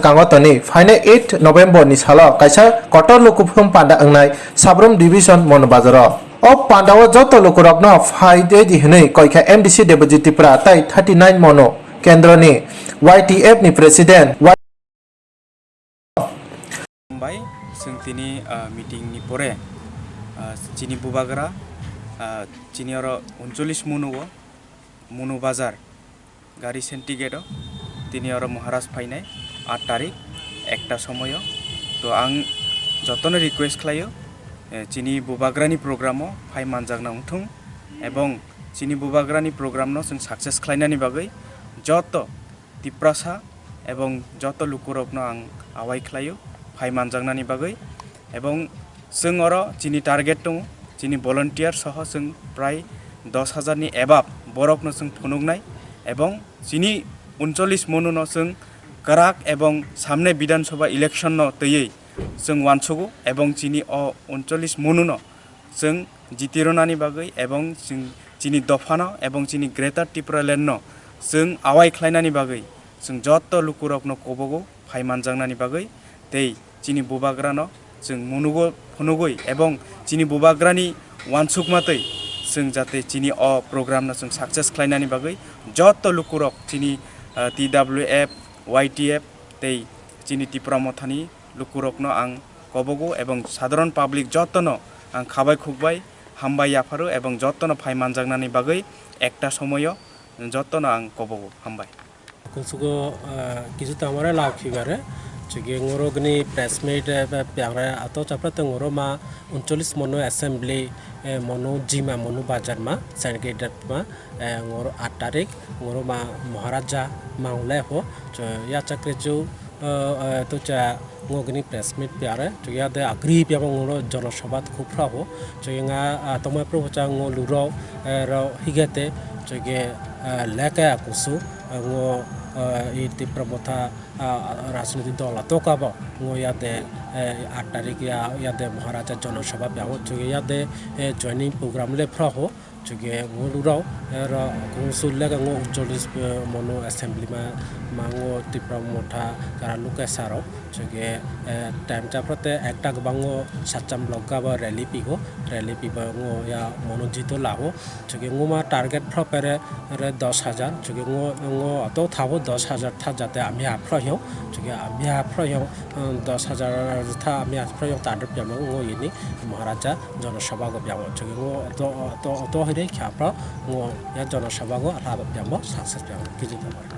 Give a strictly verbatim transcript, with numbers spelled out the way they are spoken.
Kango toni phainai eight November ni salo kaisa kotor lukuphum panda wngnai Sabrum Division Monu Bazaro. O pandao joto lukurokno phai de di hwnwi koikha M D C Debojit Tripura tai thirty nine Monu Kendroni Y T F ni President Y Hambai, chwng tini, ah, meeting ni pore, ah, chini bubagra, ah, chini oro uncholish Monu o, Monu Bazar, gari syndicate o, tini oro Maharaj phainai aat tarik ekta somoyo. To ang jotono request khlaio, eh, chini bubagrani program o phai manjakna wngthung, ebong chini bubagrani program no chwng success khlainani bagwi joto Tiprasa ebong joto lukurokno ang awai khlaio phai manjaknani bagwi, ebong chwng oro chini target tongo, chini volunteer soho chwng prai dos hajar ni above borokno chwng phunuknai, ebong chini uncholish Monu no chwng kwrak ebong samne Bidhan Sabha election no twiwi chwng wansugo, ebong chini o uncholish Monu no chwng jiti rwnani bagwi ebong chwng chini dophano ebong chini Greater Tipraland no chwng awai khlainani bagwi chwng joto lukurokno kobogo phai manjaknani bagwi tei chini bubagrano chwng munugo phunugwi ebong chini bubagrani wansukma twi chwng jate chini o program no chwng success khlainani bagwi joto lukurok chini, ah, T W F, Y T F tei chini Tipra Mothani lukurokno ang kobogo ebong sadharon public jotono ang khabai khukbai hambai yapharo ebong jotono phai manjaknani bagwi ekta somoyo jotono ang kobogo. Hambai. Kungsugo, ah, kisu tamare lao khibare, chigi ngoro gini press meet, eh, ba, piangre ato chapra te ngoro ma uncholish Monu assembly, eh, Monu jima Monu bazar ma, segregated ma, eh, ngoro aat tarik, ngoro ma Maharaja ma hwnle ho, cho yacha krechu, eh, eh, to cha ngo gini press meet piare, chigi yade agri piaba ngoro jonosabha khub phra ho, chigi nga, ah, tomai pro cha ngo luro, eh, ro higete, chigi, eh, leke akusu, eh, ngo, eh, i Tipra Motha, ah, rajniti dol atoka bo, ngo yade, eh, aat tarik ya, yade Maharaja jonosabha piabo, chigi yade, eh, joining program le phra ho, Chigi ngulu rok, ero kungsu lega ngo uncholish, eh, Monu assembly ma, ma ngo Tipra Motha kara lukesa rok. Chigi, eh, time chapra te ekta kwbang ngo Satcham block ga ba rally pigo, rally piba ngo ya Monu jito lago. Chigi ngo ma target phra pere, ere dos hajar. Chigi ngo, ngo to thabo dos hajar tha jate ami ha phra hiyo. Chigi ami ha phra hiyo, eh, dos hajar tha ami ha phra hiyo target piyama ngo ini Maharaja. Jonosabha go biyang o chwngwi ngo to, to, to hwnwi khe aphro ngo ya jonosabha go raba biyang bo success biyang bo kiji tongmani.